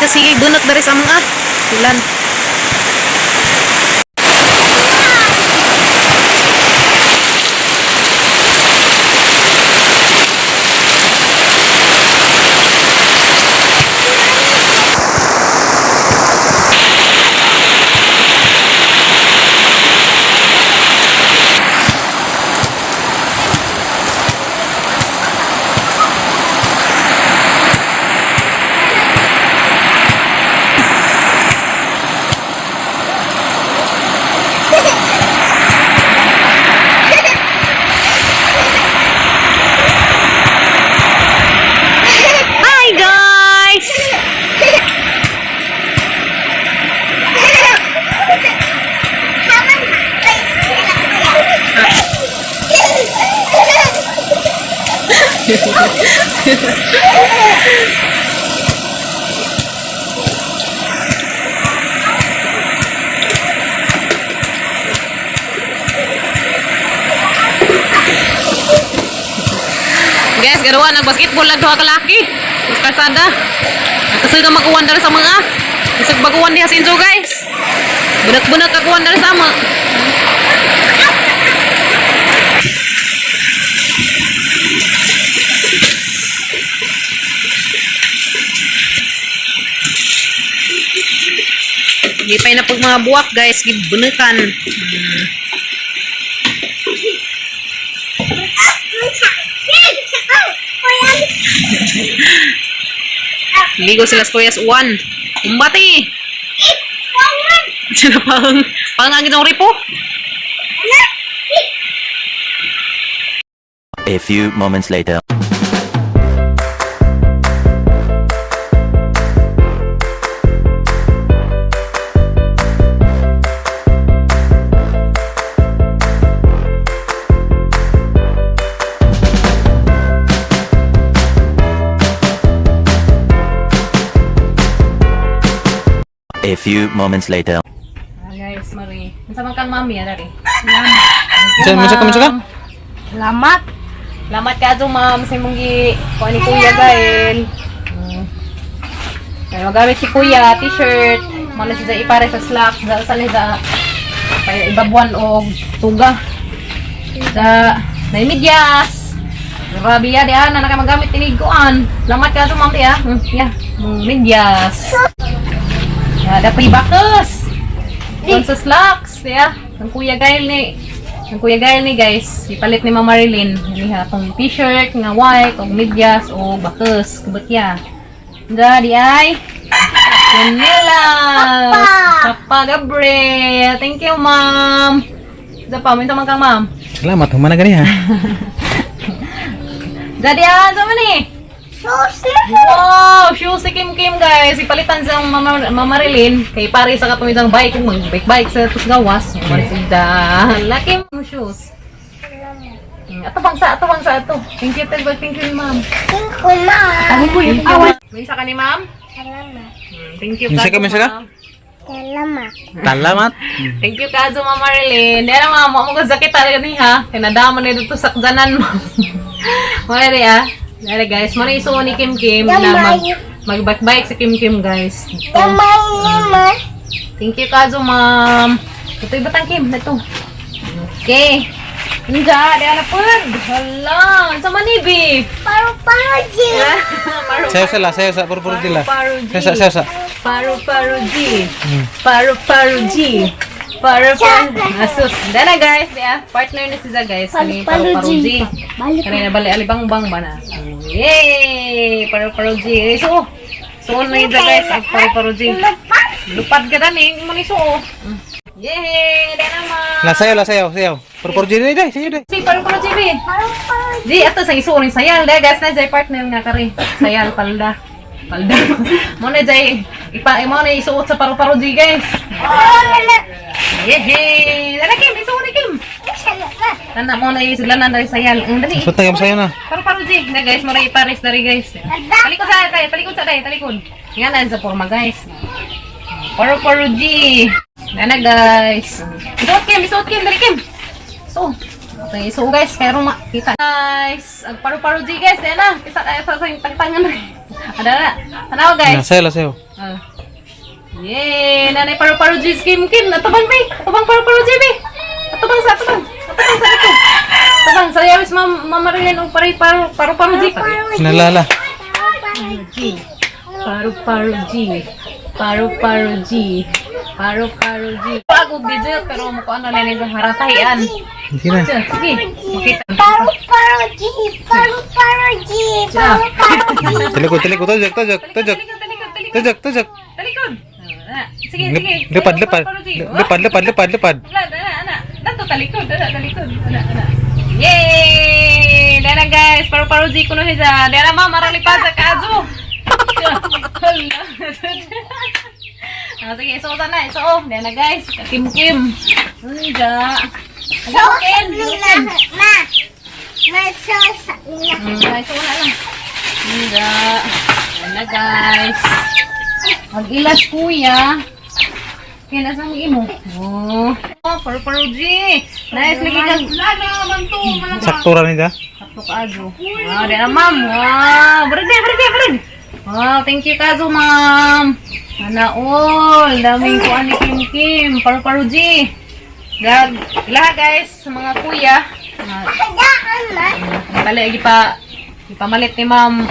Sige, bunot dari sa mga. Ulan. Hi, guys! Guys, garuan nag-basketball lang duha ka laki. Sa kalsada. Kasi ka maguwan dali sa mga. Isag baguan diha sa inyo, guys. Bunak-bunak kaguan dali sa ama. Lipay na pag mga buwak, guys, gibunukan. Ligo sila sa Kuya Uwan. Umbati! Sila pang pangangin ng ripo. A few moments later. A few moments later. Ah, guys, Marie. Unsa man kang mami, ah, dari? Unsa man ka, unsa ka? Salamat. Salamat ka ma'am sa imong gi kuha ni Kuya Gael. Kaya magamit si Kuya t-shirt, mo na siya ipare sa slacks, sa sa kaya ibabuan og tuga. Sa nay medyas. Grabe ya, diha na naka magamit ini kuan. Salamat ka ma'am diha. Yeah. Medyas. Ya, dapat bakas. Kuan sa slacks, ya. Ang Kuya Gael ni Ang Kuya Gael ni guys, ipalit ni Mama Marilyn. Ini ha, tong t-shirt nga white, og medyas o bakas, kubot ya. Daddy ay Canelas! Papa Gabriel! Thank you, ma'am! Isa pa, minta man kang ma'am. Salamat, humana gani ha. Daddy, ah, sama ni? Wow! Shoes si Kim Kim, guys. Ipalitan sa Mama, Mama Marilyn. Kay pare sa katong isang bike. Kung mag-bike-bike sa tusgawas. Laki mo shoes. Ato bang sa ato bang sa ato. Thank you, thank you, thank you, ma'am. Minsa ka ni ma'am? Thank you, Minsa ka, Kazo, minsa ka? ma'am. Talamat. Thank you, Kazo, Ma'am Marilyn. Dera, ma'am, mo ko sakit talaga ni ha. Kinadama na dito sa sakjanan mo. Mare ah. Dere guys, mo na isuo ni Kim Kim na mag bike si Kim Kim, guys. Ito. Thank you, Kazo, ma'am. Ito ibatang Kim, ito. Okay. Inja, di na pud. Hala, sa manibi. Paru Sayo sila, sayo sa puro puro dila. Paru G. Sayo sa, sayo sa. Paru paru G. Paru paru G. Paru paru. Asus. Dana guys, ya. Partner na sila guys. Kani paru paru G. Kani na bali alibang bang ba na. Yay! Paru paru G. So, so na yun guys, ang paru paru G. Lupad ka dani, mo ni so. Yay! Dana ma. La sayo, la sayo, sayo. Puro puro dila dai, sayo dai. Si paru paru G. Bi. Di ato sa isuo rin sayal dai guys na jay partner nga kari. Sayal palda. Palda. Mo na jay ipa mo na isuot sa paru-paro G guys. Yehey! Dala Kim, isuot ni Kim. Tanda mo na sila na dali sayal. Ang dali. Suot na sayo na. Paru-paro G. Na guys, mo na ipares dari guys. Talikod sa tayo, talikod sa tayo, talikod. Nga na sa forma guys. Paru-paro G. Nana guys. Isuot Kim, isuot Kim, dali Kim. So, okay, so guys, kaya makita. Guys, ang paru-paro G guys, ayan na. Kita tayo sa tagtangan na. Ada na. Tanaw, guys. Na, sayo la, sayo. Ah. Yay! Nanay paru-paro G Kim Kim. Atubang bay. Atubang paru-paro G bay. Atubang sa atubang. Atubang sa ato. Atubang sa yawis ma'am Ma'am Marilyn og pare paru paru paru G. Nalala. G. Paru paru G. Paru paru G. Paru paru G. Ako video pero mo ko ano nila sa haratahian. Hindi na. Sige, makita. Paru paru G, paru paru G, paru paru G. Talikod, talikod. Tojok, tojok, tojok. Talikod, talikod, talikod. Tojok, tojok. Talikod. Ah, sige, sige. Lipad, lipad. Paru-paru G. Lipad, lipad, lipad, lipad. Wala, ana, ana. Dato talikod, ana talikod. Ana, ana. Yay! Dana guys, paru-paro G kuno siya. Dana ma, maralipad sa kazo. Hala. Ah, sige, isuo na, isuo. Dana guys, kim-kim. Unja. So, nila, ma. Ma, so, sa nila. Isuo na lang. Unja. Dana guys. Mag-ilas kuya. Kaya nasa ang imo. Oh, oh paru-paro G. Nice, lagi kag Sakto ra nila. Sakto kaayo. Wow, di na ma'am. Wow, brede, brede, brede. Wow, thank you kazo, ma'am. Sana all. Daming kuan ni Kim Kim. Paru-paru G. Gag, lahat guys, sa mga kuya. Mga Daan, ma. tali, ipa, ipamalit ni ma'am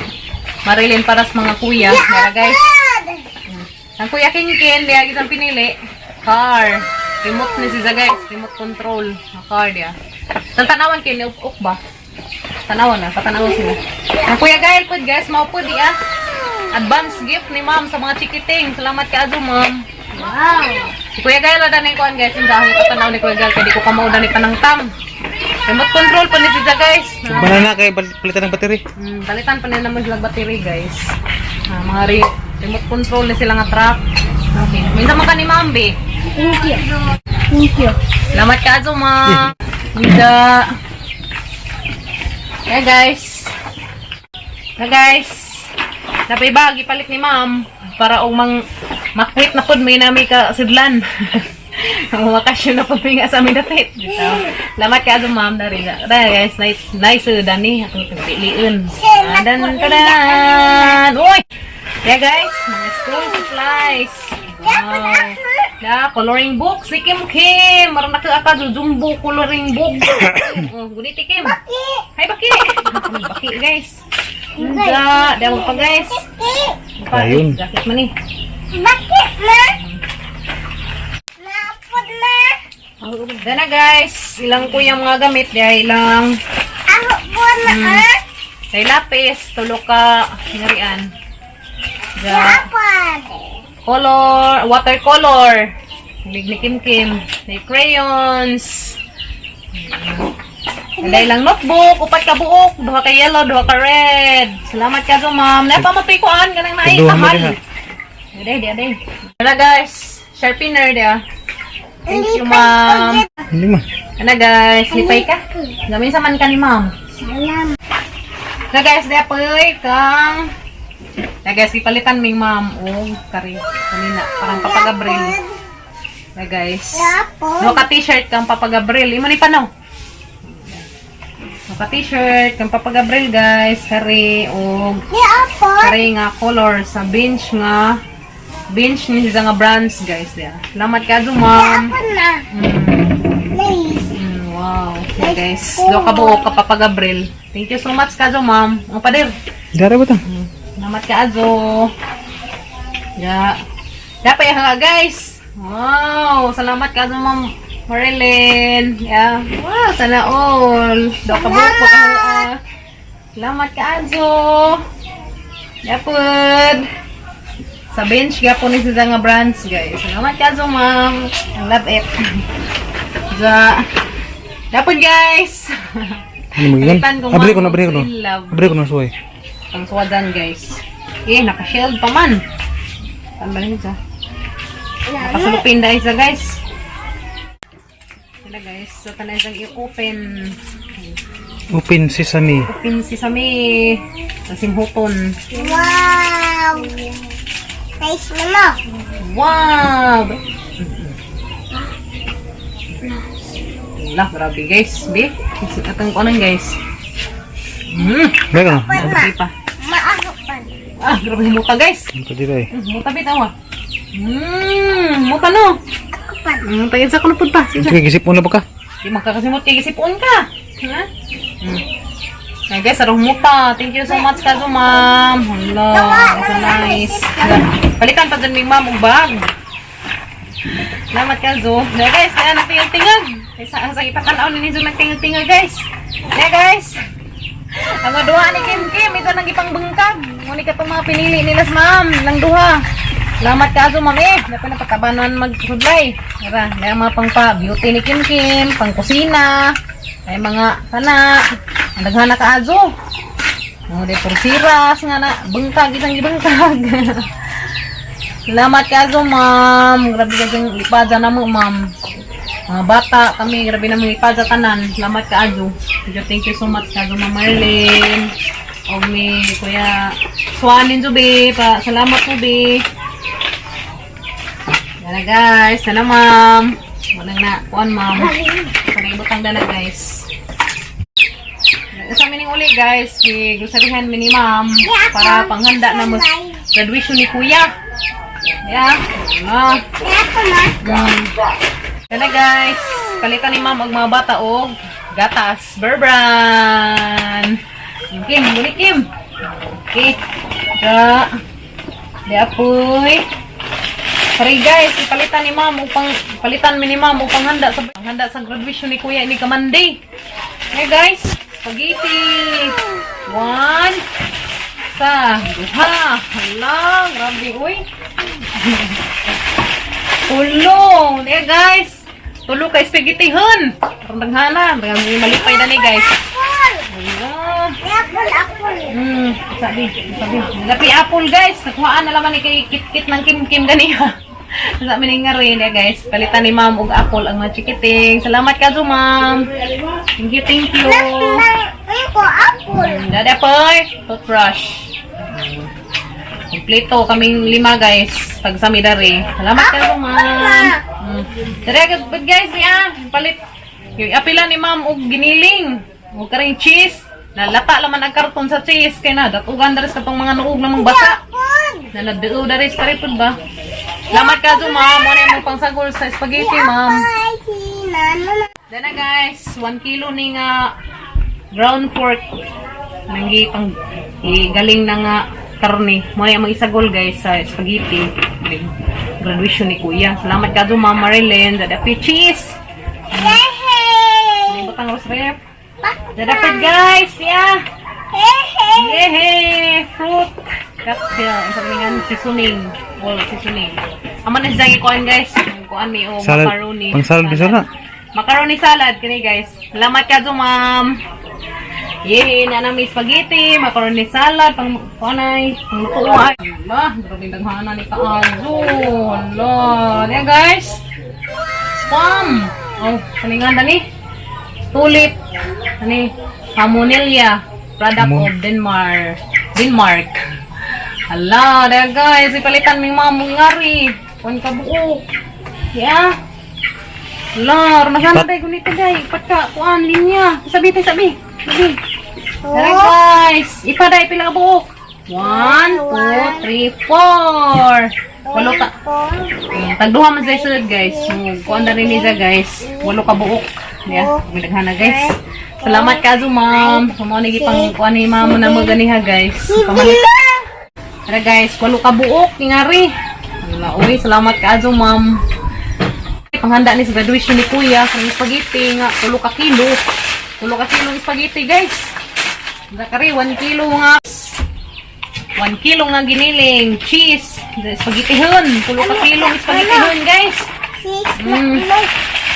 Marilyn para sa mga kuya. Dara guys. Dad. Ang kuya King Ken, diya kitang pinili. Car. Remote ni siya guys. Remote control. Ang car diya. Sa tanawan kay ni uk ba? Tanawan na, patanawan sila. Ang kuya Gael pod guys, mao pod diya. Advance gift ni ma'am sa mga chikiting. Salamat ka azo ma'am. Wow. Si Kuya Gael wala na kuan guys, hindi ako patanaw ni Kuya Gael kay di ko kamao ni panangtang. Remote control pa ni siya guys. Banana kay palitan ng battery. Palitan pa nila naman sila battery guys. Ah, mga remote control na sila nga truck. Okay. Minsan man ka ni Ma'am B. Thank you. Thank you. Salamat ka, Zuma. Hindi. Yeah, guys. Yeah, guys. Napay bag, ipalit ni ma'am. Para og mang makwit na pod may nami ka sidlan. Ang wakasyon na pod may nga sa amin dapit. Dito. Salamat ka, ma'am. Dari na. Dari, guys. Nice, nice dani. Akong piliin. Dan, tadan. Uy! Yeah, guys. Mga school supplies. Wow. Da, coloring book si Kim Kim. Marang nakaaka jumbo coloring book. Oh, guniti Kim. Hi baki. Baki guys. Da, da mo pa guys. Pa, Ayun. Jacket man ni. Bakit, ma? Maapod, ma. Da na guys, ilang ko yung mga gamit diay ilang Ako po na, ah. kay lapis, tulo ka ngarian. Da, Apod. color, watercolor. Hilig ni Kim Kim. May crayons. Anday lang notebook, upat ka buok, duha ka yellow, duha ka red. Salamat ka zo, ma'am. Napa mapikuan kanang naay Duha mo tahan. diha. Ade, ade, ade. Tara guys, sharpener dia. Thank you, ma'am. Hindi ma. Ana guys, lipay ka. Gamin sa man ka ni ma'am. Salam. Na guys, dia poy kang. Na guys, gipalitan ming ma'am og kari kanina parang Papa Gabriel. Na guys. Apod. No ka t-shirt kang Papa Gabriel. Imo ni panaw. No ka t-shirt kang Papa Gabriel guys, kari og Ni apod. kari nga color sa bench nga bench ni siya nga brands guys dia. Salamat ka ma'am. Apod na. Nice. Wow. Yeah, guys, do ka buo ka Papa Gabriel. Thank you so much kazo ma'am. Ang pader. Dara ba ta? Salamat ka Azo. Ya. Dapat ya guys. Wow, salamat ka Azo ma'am Marilyn. Yeah. Wow, sana all. Do ka buo pa ka. Salamat ka Azo. Yapod. Sa bench gapon ni siya nga branch guys. Salamat ka Azo ma'am. I love it. Ja. Dapat guys. Ano mo yun? Palitan ko, Abri ko ma'am. na, abri ko na. In love. Abri ko na suway. Ang swadan guys. Eh, naka-shield pa man. Saan ba rin siya? Nakasulupin dahil siya guys. Sila guys. So, tanay siyang i-open. Open sesame. Open sesame. Kasimhuton. Wow. Nice na mo. Wow! Wala, grabe guys. Be, atang ko guys. Abri ko na. Apod na. Okay pa. Maahod pa. Ah, grabe muta, guys. Ito dito eh. Muta bitaw ah. Muta no. Ako pa. Tagin sa kulupod pa. Sige. Sige, gisip mo na ba ka? Di magkakasimot kay gisipon ka. Ha? Ay guys, arong muta. Thank you so much kazo, ma'am. Hala, so nice. Palitan pa dyan mi ma'am og bag. Salamat kazo. Ay guys, kaya nagtingag-tingag. Sa sa ipatanaw ni ninyo nagtingag-tingag, guys. Ay guys. Ang mga duha ni Kim Kim, ito nang ipangbangkag. Ngunit ka itong mga pinili nila sa ma'am, lang duha. Salamat ka ma'am eh. Dapat na patabanan magsudlay. Tara, may mga pang pa beauty ni Kim Kim, pang kusina, ay mga kana. Ang daghan na kaazo. Oh, di pursiras nga na bangkag isang gibangkag. Salamat kaazo, ma'am. Grabe ka yung lipada na mo, ma'am. Mga bata kami, grabe na mga lipada tanan. Salamat kaazo. Thank you so much kaazo, Ma'am Marlene. Og ni Kuya Swanin Zube, pa salamat po be. Yan na guys, sana ma'am. Walang na, kuan ma'am. Sana ibutang dala, guys. Sa mining uli guys, si groceryhan mi ni ma'am para panghanda na mas graduation ni Kuya. Yeah. Ah. Ako na. Yan na guys, palitan ni ma'am og mga bata og gatas, Bear Brand. Kim, Kim, muli Kim. Okay. Da. Di apoy. Sorry guys, ipalitan ni ma'am upang palitan mi ni ma'am upang handa sa graduation ni Kuya ni Kamande. Hey guys, spaghetti. One, sa, duha. Hala, grabe uy. Tulo. Yeah, guys. Tulo ka spaghetti hun. Karong daghana, daghang malipay na ni guys. Apple. Hala. Apple, apple. Sabi, sabi. Napi apple guys. Nakuhaan na laman ni kay kit-kit ng Kim Kim ganiha. Sabi ni nga rin, eh, guys. Palitan ni ma'am og apple ang mga chikiting. Salamat ka ma'am. Thank you, thank you. Ako, apple. Dada po, toothbrush. Kompleto kaming lima guys. Pag sa midari. Salamat ka ma'am. Dara good guys ya. Palit. Yung apila ni ma'am og giniling. Og karing cheese. Nalata laman ang karton sa cheese kay na datugan daris katong mga nuog namang basa. Apple. Naladao daris karipod ba? Salamat ka ma'am. Mo na imong pangsagol sa spaghetti, ma'am. Ay, sinano na. Dana guys, 1 kilo ni nga ground pork. Nanggi pang galing na nga karne. Mo na among isagol guys sa spaghetti. Graduation ni Kuya. Salamat ka Ma'am Marilyn. Dada cheese. Yehey! Butang rose rep. Dada guys, yeah. Yehey! Yehey! Fruit! Cocktail. Ang sabi nga, seasoning. All seasoning. Amo na siya kuan guys. Kuan mi o Salad. macaroni. Pang salad bisa na. Macaroni salad kini guys. Salamat ka ma'am. Yehey, na nami spaghetti, macaroni salad, pang kuanay, pang lutuan. Ala, grabe daghana ni kaazo. Ala, niya guys. Spam. Oh, kaningan dani. Tulip. Ani, Hamonilla, product of Denmark. Denmark. Ala, daya guys, ipalitan mi ma'am ngari. Kuan ka buok. Yeah. Ala, rumasan na tayo gunita day. Pagka, kuan, linya. Sabi tayo, sabi. Sabi. Tara guys, ipaday pila ka buok. 1, 2, 3, 4. Walo ka. Tagduha man sa sulod guys. So, kuan na rin niya guys. Walo ka buok. Yeah, na guys. Salamat ka ma'am. Mao ni gipang kuan ni ma'am na mo ganiha guys. Pamalit. Tara guys, walo ka buok ngari. Wala, uy, salamat ka ma'am. Panghanda ni sa graduation ni Kuya, sa spaghetti nga 3 ka kilo. 3 ka kilo ng spaghetti guys. Zakari, 1 kilo nga. 1 kilo nga giniling, cheese, spaghetti hun. 3 ka kilo ng spaghetti hun, guys. Six.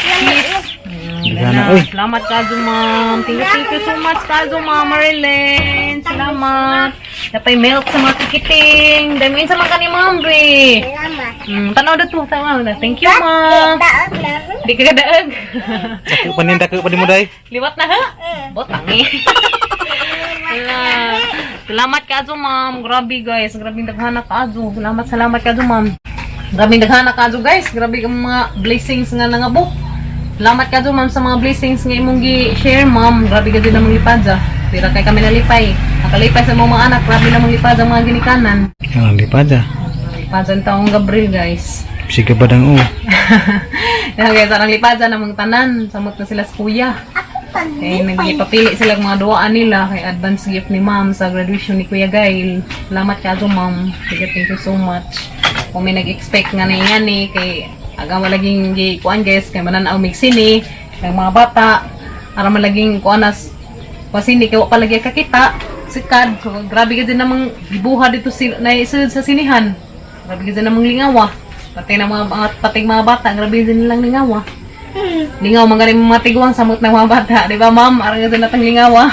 Cheese. Daghan na, uy. Salamat kazo, ma'am. Thank you so much, kazo, ma'am Marilyn. Salamat. Napay milk sa mga tikiting. Dami sa mga kani, ma'am, bre. Salamat. Tanaw na to. Tanaw na. Thank you, ma'am. Taot na. Di ka kadaag. Dako pa ni, dako pa ni mo day. Liwat na ha? Botang eh. Wala. Salamat kazo, ma'am. Grabe, guys. Grabe daghana kaazo. Salamat, salamat kazo, ma'am. Grabe daghana kaazo, guys. Grabe ang mga blessings nga nangabok. Salamat kazo, ma'am, sa mga blessings nga imong gi-share, ma'am. Grabe ka din ang mga ipadza. Pira kay kami nalipay. Nakalipay sa mga anak, grabe namang lipad ang mga ginikanan. Ang lipad ah. Lipad ang taong Gabriel, guys. Sige ba dang o. Kaya guys, ang lipad ang mga tanan. Samot na sila sa kuya. Kaya nagipapili sila ang mga duwaan nila kay advance gift ni ma'am sa graduation ni Kuya Gail. Salamat ka ma'am. Sige, thank you so much. Kung may nag-expect nga na yan eh, kay aga malaging gi kuan guys, kay mananaw mig sini, kay mga bata, ara malaging kuan as pasini kay wa pa lagi kakita sikad. So, grabe ka din namang gibuha dito si, na sa sinihan. Grabe ka din namang lingawa. Pati na mga pati mga bata, grabe din nilang lingawa. Lingaw man gani mga tiguang samot ng mga bata, di ba ma'am? Arang gani natang lingawa.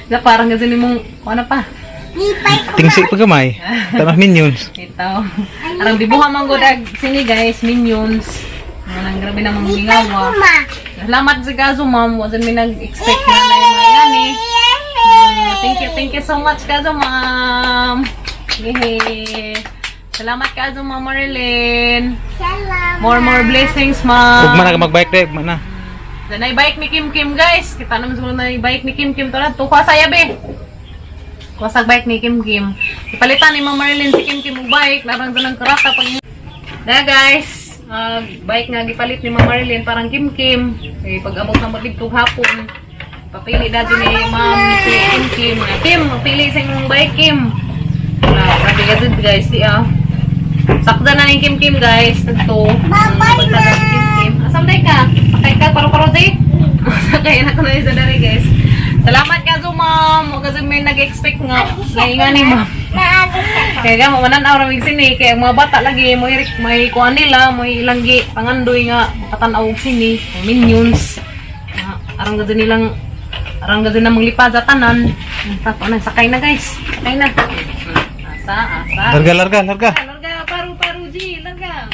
Na parang gani mong ano pa. Lipay ko. Tingsi pa gamay. Tanah minions. Ito. Arang dibuha man gud ag sini guys, minions. Anang grabe namang Lipay ko, lingawa. ma. Salamat sa gazo ma'am. Wasn't mi nag-expect na na yung mga gani. Thank you so much gazo ma'am. Yehey. Salamat kazo ma'am Marilyn. Salamat. More blessings ma'am. Ugma na ka magbike deh, ugma na. Danay bike ni Kim Kim guys. Kita naman siguro na bike ni Kim Kim to na. Tuka saya be. Kuwasag bike ni Kim Kim. Ipalitan ni Ma'am Marilyn si Kim Kim og bike. Larang doon ang karata pag. Na guys, bike nga gipalit ni Ma'am Marilyn parang Kim Kim. Kay pag abot na mo didto hapon. Papili dati ni Ma'am si Kim Kim. Nga, Kim, pili sa imong bike Kim. Ah, grabe ka dun, guys, di ah. Sakda na ni Kim Kim guys, tadto. Bye-bye, Bye si Kim Kim. Asam day ka? Sakay ka paro-paro day. Sakay na ko na isa dali guys. Salamat ka zo ma'am. Wa kasi may nag-expect nga. Ngayon nga ni ma'am. Maaga siya. Kaya nga manan aw ramig sini kaya ang mga bata lagi mo may kuan nila, may ilang gi pangandoy nga makatan-aw og sini, mga minions. Ah, arang gado nilang arang gado na manglipad sa tanan. Tapo na sakay na guys. Sakay na. Asa, asa. Larga, larga, larga. Larga, paru paru ji, larga.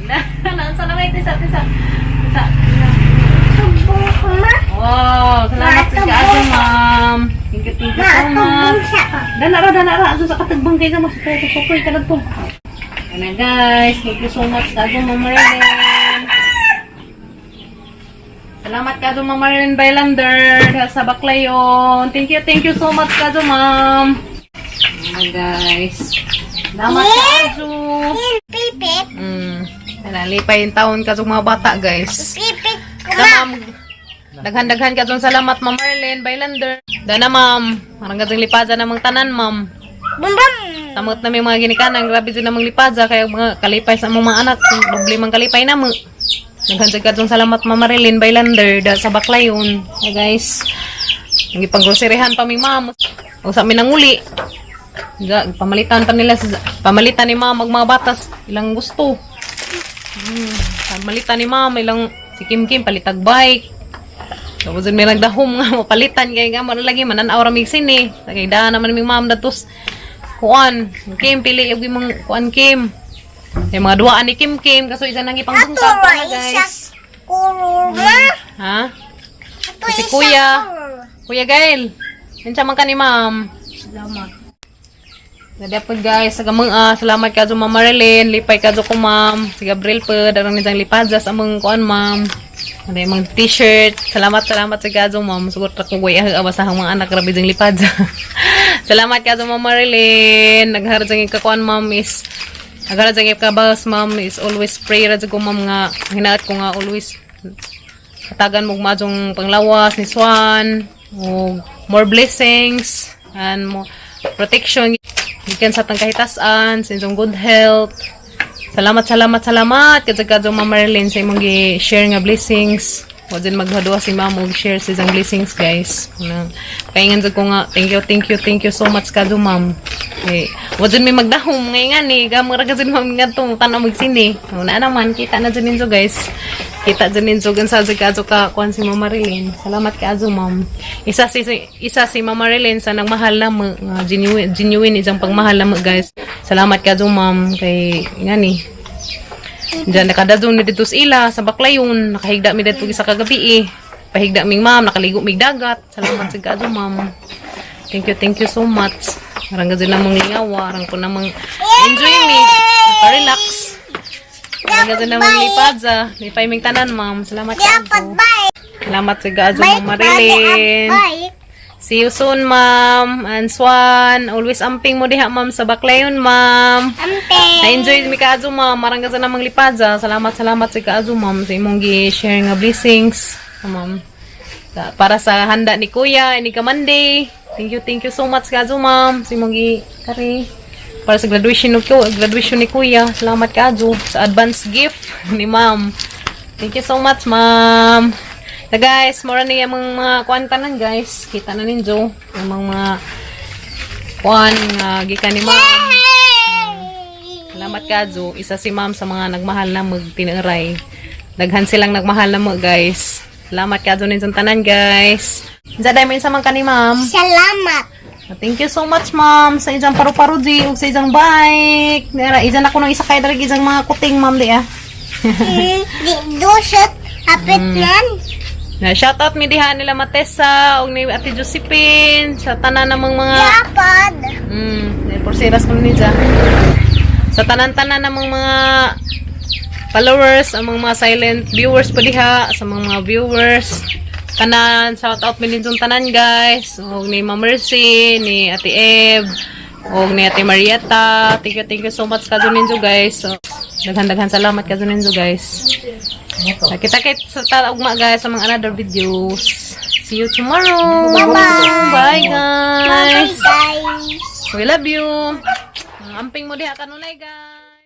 Na, naansa na may tisa tisa. Tisa. Subo ko, ma. Wow, salamat sa kaayo ma'am. Thank you so Maatubong much. siya. Dana ra, dana ra. Ato sa katagbang kayo mas sukoy ka lang to. Ano guys, thank you so much kago Ma'am Marilyn. Salamat kago Ma'am Marilyn Bylander sa Baclayon. Thank you so much kago ma'am. Ano guys. Salamat kago. Pipit. Nalipay yung taon kaso mga bata guys. Pipit ko, Da, ma. ma'am. Daghan-daghan ka salamat, Ma'am Marlene, Bylander. Dana, ma'am. Marang kasing lipaza namang tanan, ma'am. Bum bum. Tamot na may mga ginikanan, grabe sila namang lipaza, kaya mga kalipay sa among mga anak, doble mang kalipay na mo. Daghan ka salamat, Ma'am Marilyn, Bylander, da sa Baclayon. Hey, guys. Nagipanggroserehan pa mi, ma'am. O sa amin nanguli. Ga, pamalitan pa nila, pamalitan ni ma'am ang mga batas, ilang gusto. Pamalitan ni ma'am, ilang si Kim Kim, palitag bike. Tapos may nagdahom nga, mapalitan kay nga, mara lagi, mananaw ra mig sini. Kay daan naman mi ma'am datos kuan, Kim, pili yung imong kuan Kim. Yung mga duaan ni Kim Kim, kaso isa nang Ato ipangbungkag ma, pa isa guys. kulor, ma. Ha? Ato Si isa Kuya. kulor. Kuya Gail, minsan man ka ni ma'am. Salamat. Nadapod guys, sa gamang salamat ka Ma'am Marilyn, lipay ka ko ma'am, si Gabriel po, darang nitang lipadas among kuan ma'am. Ano yung mga t-shirt. Salamat, salamat sa gazo ma'am. Sugot ra ko way ah, basta ang mga anak grabe ding lipads. Salamat ka Ma'am Marilyn. Nagharad sa kakuan ma'am is nagharad sa kabas ma'am is always pray ra jud ko ma'am nga hinaat ko nga always hatagan mo majong panglawas ni Swan ug more blessings and more protection gikan sa tang kahitasan sa inyong good health. Salamat, salamat, salamat kadto kadto Ma'am Marilyn sa imong gi-share nga blessings. Wa din maghaduha si Ma'am og share sa isang blessings guys. Ano, kaingan jud ko nga thank you, thank you, thank you so much kadto ma'am. Eh, wa jud may magdahom ngay nga ni gamra ra kasi ma'am ngadto tan-aw magsini. Una naman kita na jud ninyo guys. Kita jud ninyo gansa jud kadto ka kuan si Ma'am Marilyn. Salamat kaayo ma'am. Isa si Ma'am Marilyn sa nagmahal na mo nga genuine genuine isang pagmahal na mo guys. Salamat kaayo ma'am kay ngani. Diyan nakadadong ni dito sa ila sa Baclayon, nakahigda mi dito sa kagabi eh. Pahigda ming ma'am, nakaligo mig dagat. Salamat sa kaayo ma'am. Thank you so much. Arang gazin namang lingawa, arang ko namang enjoy me. Naka-relax. Arang gazin namang lipadza. Lipay ming tanan, ma'am. Salamat Dapat kaayo. bike. Salamat sa kaayo, Bike, Ma'am Marilyn. bike. See you soon, ma'am. And Swan, always amping mo diha, ma'am, sa Baclayon, ma'am. Amping. Na-enjoy mi kaayo, ma'am. Marang sa namang lipadza. Salamat, salamat sa kaayo, ma'am, sa imong gi-share nga blessings, ma'am. Para sa handa ni Kuya, ni ka Monday. Thank you so much kaayo, ma'am, sa imong gi kari. Para sa graduation ni Kuya. Salamat kaayo sa advance gift ni ma'am. Thank you so much, ma'am. Na guys, mura ni ang mga kuan tanan, guys. Kita na ninyo ang mga kuan nga gikan ni ma'am. Salamat kaayo. Isa si ma'am sa mga nagmahal na magtinuray. Daghan silang nagmahal na mo, guys. Salamat kaayo ninyong tanan, guys. Unsa mo sa man kani, ma'am? Salamat. Thank you so much, ma'am, sa ijang paru-paro di ug sa ijang bike. Nara, ijan ako nang isa kay dali ijang mga kuting, ma'am, di ah. Di dusot. Hapit nan. Na shout out mi diha nila Matesa ug ni Ate Josephine sa tanan namang mga Yapod. Porseras ko ni. Sa tanan-tanan namang mga followers, ang mga silent viewers pa diha, sa mga viewers. Tanan, shout out mi ninyong tanan, guys. Og ni Ma'am Mercy, ni Ate Eb, og ni Ate Marietta. Thank you so much kaayo ninyo, guys. So, daghan-daghan salamat kaayo ninyo, guys. Kita kit sa ugma, guys, sa mga another videos. See you tomorrow. Bye-bye. Bye, guys. Bye, guys. We love you. Amping mo diha kanunay, guys.